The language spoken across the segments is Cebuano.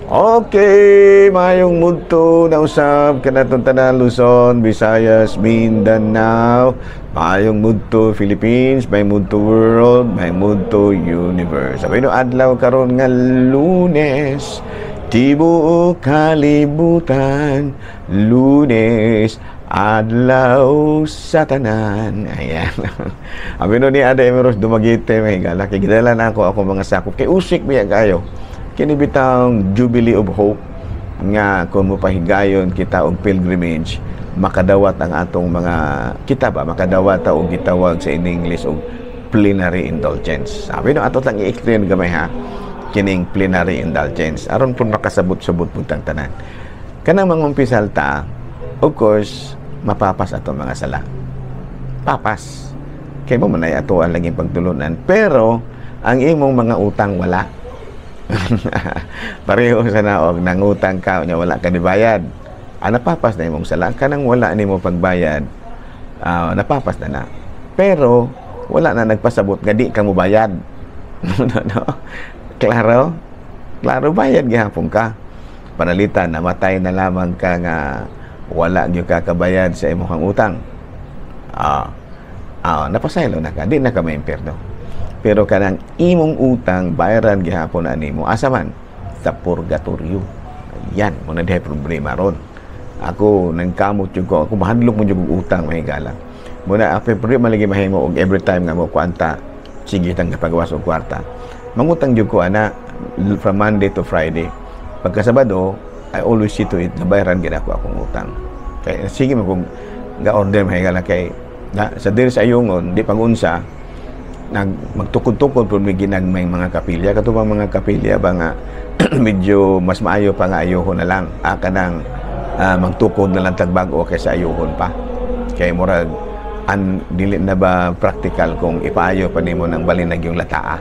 Okay, mayong mudto na usab kanatong tanan, Luzon, Visayas, Mindanao, mayong mudto Philippines, may mudto world, may mudto universe. Sabi no adlaw karon nga Lunes, tibuok kalibutan, Lunes, adlaw sa tanan. Ayan. Abi no ni Ada Emeros Dumaguete, may gala kay gidala na ako ako mga sakop kay usik biya kayo. Kini bitang Jubilee of Hope nga kung mopahigayon kita og pilgrimage, makadawat ang atong mga kita ba, makadawat ta og gitawag sa in English og plenary indulgence. Sabi no, ato lang i-explain gamay ha kining plenary indulgence aron pud makasabot-sabot pud tang tanan. Kanang mangumpisal ta, of course mapapas ato mga sala. Papas. Kay mo man ay ato ang laging pagtulunan, pero ang imong mga utang wala. Pareho sa naog, nangutang ka, nya wala ka nibayad. Ah, napapas na imong sala. Kanang wala nimo pagbayad, napapas na na. Pero wala na nagpasabot nga di ka mo bayad. No, no. Klaro? Klaro, bayad gihapon ka. Panalitan, namatay na lamang ka nga wala gyud ka kabayad sa imong utang. Napasaylo na ka, di na ka maimpierno. Pero kanang imong utang bayaran gihapon na nimo, asa man sa purgatorio. Yan mo na dihay problema ron. Ako nangkamot jud ko, ako mahadlok mo jud og utang, mahigala. Mo na ako problema lagi mahimo og every time nga mo kuanta, sige tang kapagawas og kwarta. Mangutang jud ko ana from Monday to Friday. Pagka Sabado, I always see to it na bayaran gid ako akong utang. Kay sige mo kung ga order, mahigala, kay na, sa diri sa Ayungon di pangunsa nag magtukod-tukod pud may ginagmay mga kapilya, kato bang mga kapilya ba nga medyo mas maayo pa nga ayuhon na lang, kanang magtukod na lang tag bag-o kaysa ayuhon pa, kay murag an dili na ba practical kung ipaayo pa nimo ng balinag yung lataa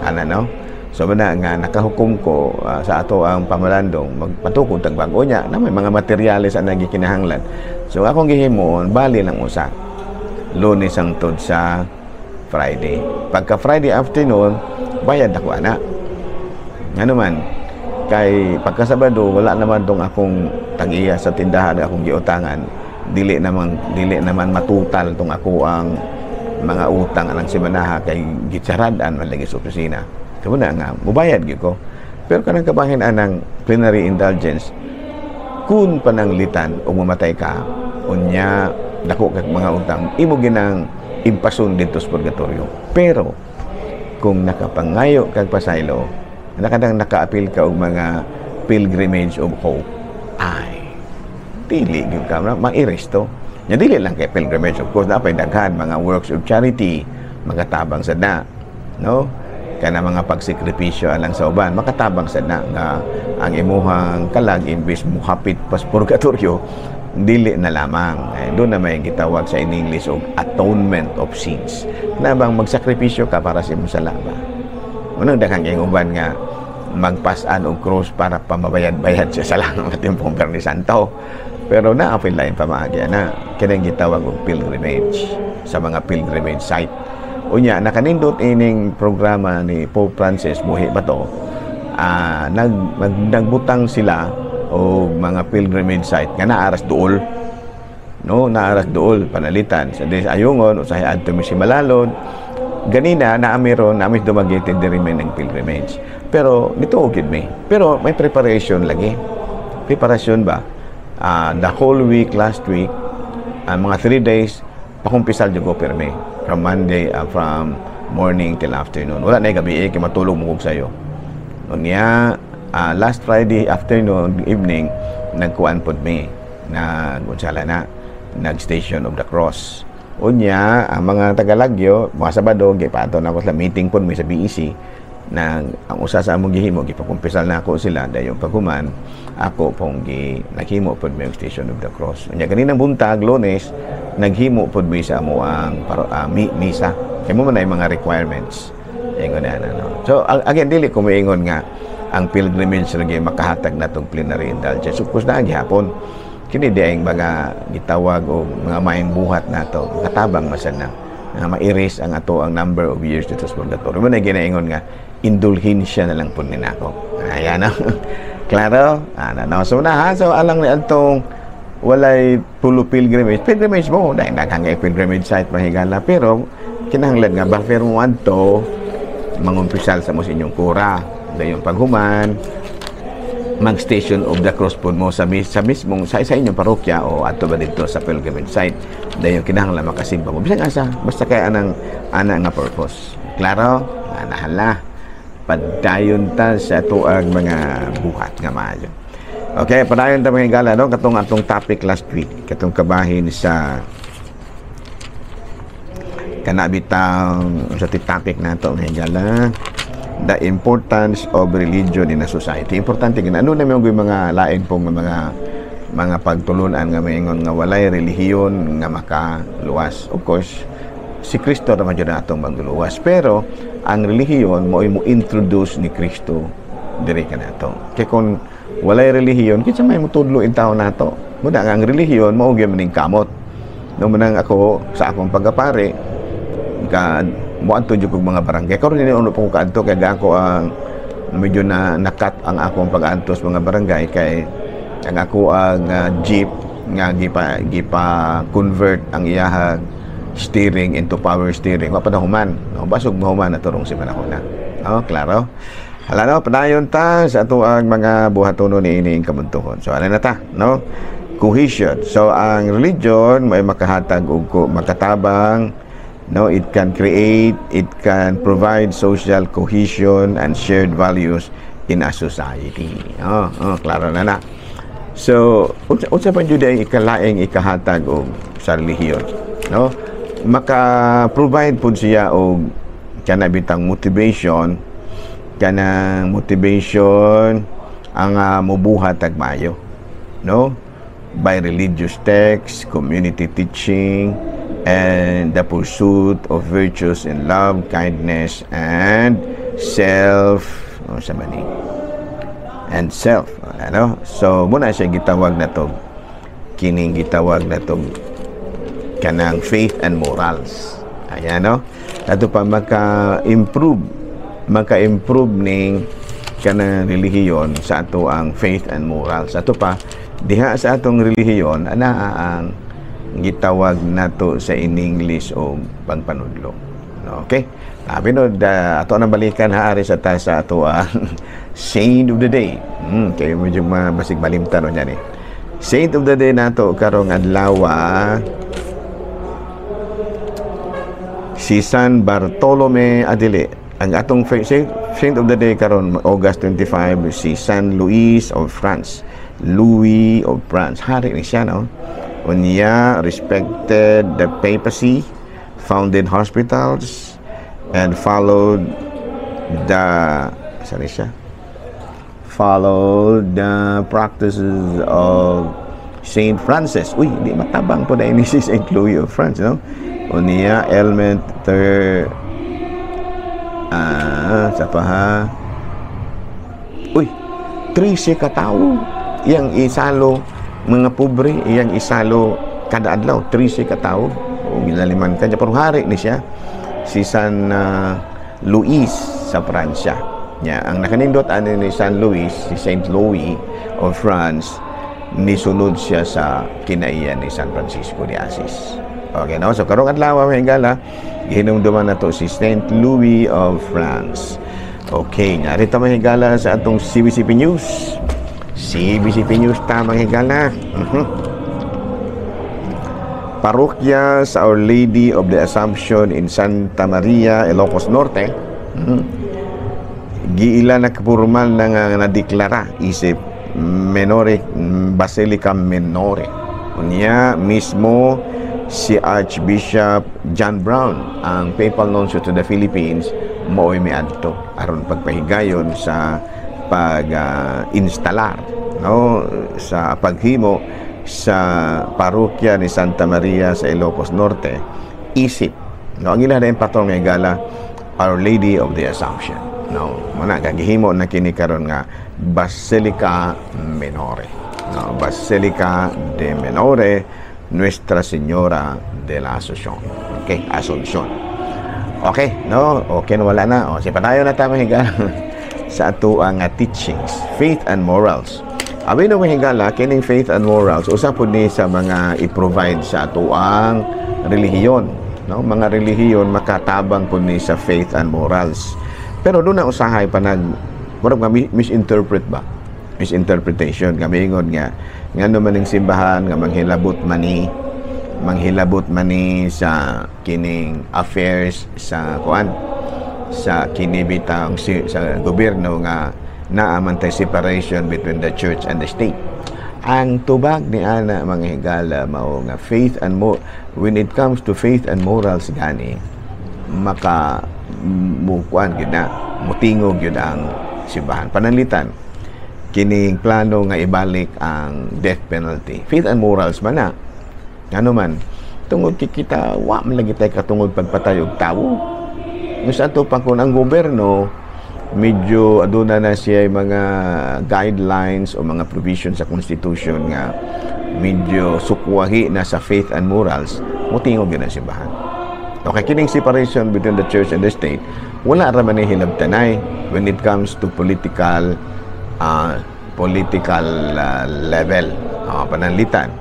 ana, no? So muna nga nakahukom ko sa ato ang pamalandong magpatukod tag bag-o nya na may mga materyales ang nagikinahanglan. So akong gihimon, bali lang usa, Lunes hangtod sa Friday. Pagka Friday afternoon, bayad ako ana. Ano man, kay pagka Sabado, wala naman tong akong tag-iya sa tindahan akong giutangan. Dili naman matutal tong ako ang mga utang anang simanaha kay gitsaradan man lagi sa opisina. Kamo na nga mubayad gyud ko. Pero kanang kabahin anang plenary indulgence, kung pananglitan o mamatay ka, unya dako kag mga utang, imo ginang impason dito sa purgatorio. Pero kung nakapangayo kag pasaylo, nakadang nakaapil ka og mga pilgrimage of hope, ay dili gyud ka mairesto. Nya dili lang kay pilgrimage, of course, napay daghan mga works of charity makatabang sad na, no? Kana mga pagsikripisyo alang sa uban makatabang sad na nga ang imuhang kalag imbis muhapit pas purgatorio, dili na lamang. Eh, doon na may gitawag sa in English og atonement of sins. Na bang magsakripisyo ka para sa imong sala ba? Unang daghang kay uban nga magpasan og cross para pamabayad-bayad sa sala ng timpong Biyernes Santo. Pero naapil lain pamaagi na kinang gitawag og pilgrimage sa mga pilgrimage site. Unya nakanindot ining programa ni Pope Francis, buhi ba to? Nagbutang sila og mga pilgrimage site nga naaras duol, no? Naaras duol, panalitan sa des Ayungon, usahay adto mi si Malalod ganina, naami ron, naami Dumaguete, diri may ng pilgrimage. Pero nito gid mi, pero may preparation lagi, preparation ba, the whole week last week, mga 3 days pakumpisal jud ko pirmi from Monday, from morning till afternoon. Wala na gabi eh, kay matulog mo kog sayo. Unya last Friday afternoon, evening, nagkuan pod mi, nag unsala na, nag Station of the Cross. Unya ang mga Tagalagyo, mga Sabado gipaadto na ako sa meeting pod mi sa BEC na ang usa sa among gihimo, gipakumpisal na ako sila, dayon paghuman ako pong gi naghimo pod mi og Station of the Cross. Unya kaninang buntag Lunes, naghimo pod mi sa amo ang misa kay mo man ay mga requirements ingon na, no? So again, dili ko moingon nga ang pilgrimage lagi makahatag na tong plenary indulgence. Of course na gihapon kini di mga gitawag og mga maayong buhat nato katabang masan na nga ma-erase ang ato ang number of years dito sa purgatorio. Mo na ginaingon nga indulhensya na lang pud ni nako. Ayan, no? Klaro? Ana, no? So na ha, so alang ni atong walay pulo pilgrimage. Pilgrimage mo, dahil daghang kay pilgrimage site, mahigala, pero kinahanglan nga before mo adto, mangumpisal sa mo sa inyong kura. Dayon paghuman, mag-station of the cross pod mo sa mismong sa inyong parokya o adto ba dito sa pilgrimage site. Dayon kinahanglan makasimba mo. Bisan asa, basta kay anang ana nga purpose. Klaro? Ana hala. Padayon ta sa atuang mga buhat nga maayo. Okay, padayon ta, mga higala, no? Katong atong topic last week, katong kabahin sa kana bitang sa topic nato, mga higala, the importance of religion in a society. Importante gina. Ano na may mga lain pong mga pagtulunan nga maingon nga walay relihiyon nga makaluwas. Of course, si Kristo naman jud atong magluluwas. Pero ang relihiyon mo mo introduce ni Kristo diri kanato. Kay kung walay relihiyon, kinsa may mutudlo in tao nato? Muna nga ang relihiyon mao gyud maning kamot. No manang ako sa akong pagkapare ka moadto jud kog mga barangay. Karon ini uno po ko kaadto kay ako ang medyo na nakat ang akong pag-antos mga barangay kay ang ako ang jeep nga gipa gipa convert ang iyahag steering into power steering. Wa pa na human. No, basog mahuman na turong si panahon na. No, klaro? Hala no, padayon ta sa ato ang mga buhatono ni ining kabuntuhon. So ano na ta, no? Cohesion. So ang religion may makahatag og makatabang, no, it can create, it can provide social cohesion and shared values in a society. Oh, klaro na na. So unsa pa jud ang ikalaing ikahatag og sa relihiyon, no? Maka-provide pud siya og kana bitang motivation, kanang motivation ang mubuhat ag maayo, no, by religious texts, community teaching, and the pursuit of virtues in love, kindness, and self, oh, sa mani, and self, ano? So, muna siya gitawag na to, kining gitawag na to, kanang faith and morals. Ayan, no? Ato pa, maka-improve ning kanang relihiyon sa ato ang faith and morals. Ato pa, diha sa atong relihiyon, ana ang gitawag nato sa in English o pagpanudlo. Okay? Sabi no, da, ato nang balikan ha, ari sa ta sa ato ang saint of the day. Kayo medyo basig malimtan no niyan eh. Saint of the day nato karong adlaw si San Bartolome Adili. Ang atong saint of the day karon August 25, si San Luis of France. Louis of France. Hari ni siya, no? Unya respected the papacy, founded hospitals, and followed the sorry siya? Followed the practices of Saint Francis. Uy, di matabang po na ini si Saint Louis of France, no? Unya element ter sa pa ha. Uy, 13 ka tawo iyang isalo mga pobre, iyang isalo kada adlaw, 13 ka tawo. O gilaliman kanya, pero hari ni siya si San Luis sa Pransya. Nya, ang nakanindot ani ni San Luis, si Saint Louis of France, nisunod siya sa kinaiyan ni San Francisco de Assis. Okay, no? So karong adlaw, mga higala, gihinumduman nato si Saint Louis of France. Okay, narito, mga higala, sa atong CBCP News. CBCP News ta, mga higala. Parokya sa Our Lady of the Assumption in Santa Maria, Ilocos Norte. Giila na kapurmal na nga nadeklara isip Minore, Basilica Minore. Unya mismo si Archbishop John Brown, ang Papal Nuncio to the Philippines, mao'y miadto aron pagpahigayon sa pag-instalar, no, sa paghimo sa parokya ni Santa Maria sa Ilocos Norte isip, no, ang ila na patron nga gala Our Lady of the Assumption, no? Muna gagihimo na kini karon nga Basilica Minore, no? Basilica de Minore Nuestra Señora de la Asunción. Okay, Asuncion. Okay, no? Okay, wala na. O, si padayon na tama higa. Sa ato ang teachings, faith and morals. Abi no, higala, kining faith and morals usa pud ni sa mga i-provide sa atoang relihiyon, no? Mga relihiyon makatabang pud ni sa faith and morals. Pero duna usahay pa nag murag nga misinterpret ba? Misinterpretation nga miingon nga ngano man ning simbahan nga manghilabot man ni sa kining affairs sa kuan, sa kini bitang sa gobyerno nga naa man tay separation between the church and the state. Ang tubag ni ana, mga higala, mao nga faith and mo when it comes to faith and morals gani, maka mukuan gyud na, mutingog gyud ang simbahan. Pananglitan kining plano nga ibalik ang death penalty, faith and morals man na. Ngano man? Tungod kay kita wa man lagi tay katungod pagpatay og tawo. Sa ato pa, kung ang gobyerno medyo aduna na siya mga guidelines o mga provision sa constitution nga medyo sukwahi na sa faith and morals, mutingog gyud ang simbahan. Okay, kining separation between the church and the state, wala ra man ni hilabtanay when it comes to political level. Pananglitan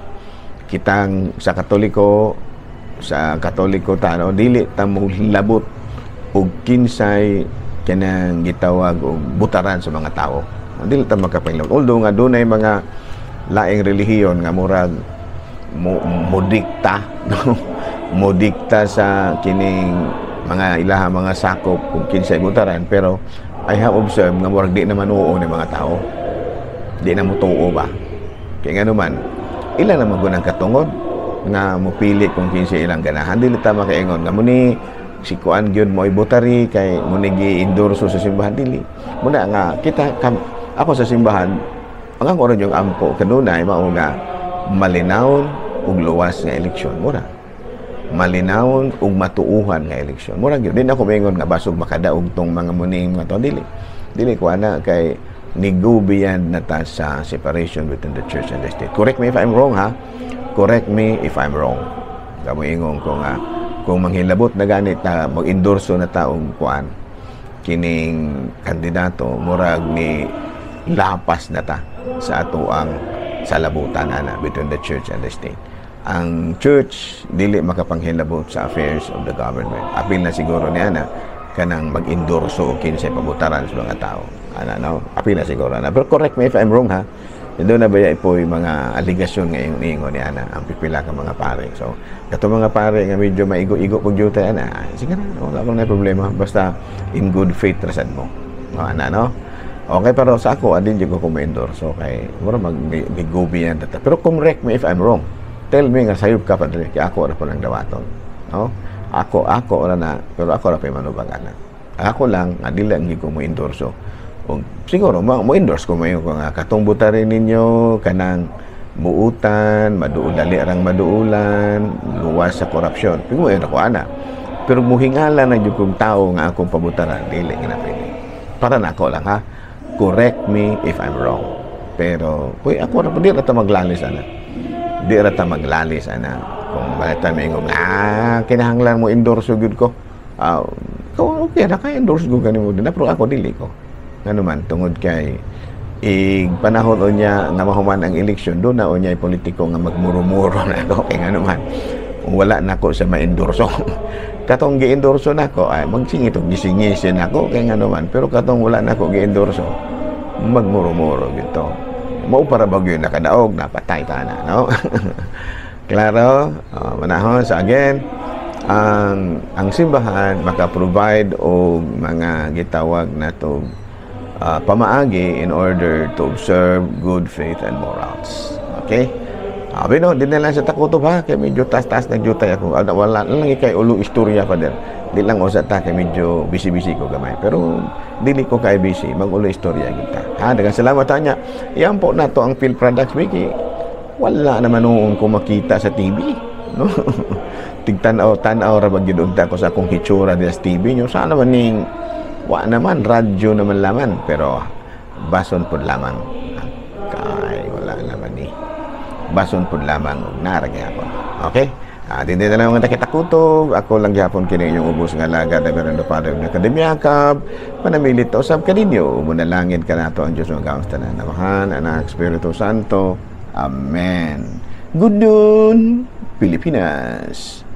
kitang sa Katoliko ta, no, dili ta mo labot og kinsay kanang gitawag og butaran sa mga tao. Dili ta makapangilabot. Although nga dunay mga laing relihiyon nga murag mo modikta, no, modikta sa kining mga ilaha mga sakop kung kinsay butaran, pero I have observed nga murag di naman oo ni mga tao, di na mo tuo ba, kay ngano man, ila naman gud ang katungod nga mopili kung kinsay ilang ganahan. Dili ta makaingon nga muni si kuan gyud mo ibutari kay mo ni gi-endorso sa simbahan. Dili muna nga kita ako sa simbahan, ang ako rin yung ampo kanunay mao nga malinawon ug luwas nga eleksyon, mura malinawon ug matuuhan nga eleksyon. Mura gyud din ako moingon nga basog makadaog tong mga muning mga to. Dili, dili ko ana, kay ni-go beyond na ta sa separation between the church and the state. Correct me if I'm wrong, ha. Correct me if I'm wrong. Kamo ingon ko nga kung manghilabot na ganit na mag-endorso na taong kuan kining kandidato, murag ni lapas na ta sa atoang salabutan ana between the church and the state. Ang church dili makapanghilabot sa affairs of the government. Apil na siguro ni ana kanang mag-endorso o kinsay pabutaran sa mga tao. Ana, no? Apil na siguro ana. Pero correct me if I'm wrong, ha. Duna ba po yung mga aligasyon ngayong niingon ni ana ang pipila ka mga pare. So, kato mga pare nga medyo maigo-igo pag jutay ana, sige na, wala bang na problema basta in good faith ra sad mo. No, ana, no? Okay, pero sa ako, adin jud ko ma-endorse. Kay mura mag go beyond that. Pero correct me if I'm wrong. Tell me nga sayop ka, padre, kay ako ra po lang dawaton. No? Ako ra na, pero ako ra pa manubag ana. Ako lang, nga dili ang ko mo endorso. O, siguro, mo endorse ko mayo ko nga katong butarin ninyo, kanang buutan, maduol, dali rang maduulan, luwas sa korupsyon. Pero mo ako ana. Pero muhingala na jud kong tao nga akong pabutaran, dili nga na pwede. Para na ako lang, ha. Correct me if I'm wrong. Pero, kuy, ako ra di ra ta maglalis ana. Di ra ta maglalis ana. Kung balitan mo ingong, kinahanglan mo endorse gyud ko. Ah, okay ra kay endorse ko kanimo din. Pero ako dili ko. Ngano man, tungod kay ig panahon unya nga mahuman ang eleksyon, duna unya politiko nga magmuro-muro na ako, kay ngano man, wala nako sa ma-endorso. Katong gi-endorso nako ay magsingit og gisingisin ako, kay ngano man. Pero katong wala nako gi-endorso, magmuro-muro gito. Mao para bagyo nakadaog, napatay ta na, no? Klaro? Manahon. So again, ang simbahan maka-provide og mga gitawag nato pamaagi in order to observe good faith and morals. Okay? Abi no, di na lang sa takutob, ha, kay medyo taas-taas ng jutay ako. Wala lang kay ulo istorya pa din. Di lang usa ta kay medyo busy-busy ko gamay. Pero dili ko kay busy, mag-ulo istorya kita. Ha, daghang salamat anya. Iyan po nato ang Phil Products Wiki. Wala naman noon ko makita sa TV. No? Tigtan-aw, tan-aw ra ba gyud unta ko sa akong hitsura sa TV nyo. Sana man ning wa naman, radyo naman laman, pero bason pud lamang. Kay wala naman ni. Bason pud lamang og nara gyapon. Okay? Dili na lang mga nakitakutob. Ako lang gihapon kini inyong ubos nga alagad, Reverendo Padre ng Akademiyakab. Panamilit usab kaninyo. Munalangin kanato ang Diyos magawas tanan. Amahan, Anak, Espiritu Santo. Amen. Good noon, Pilipinas.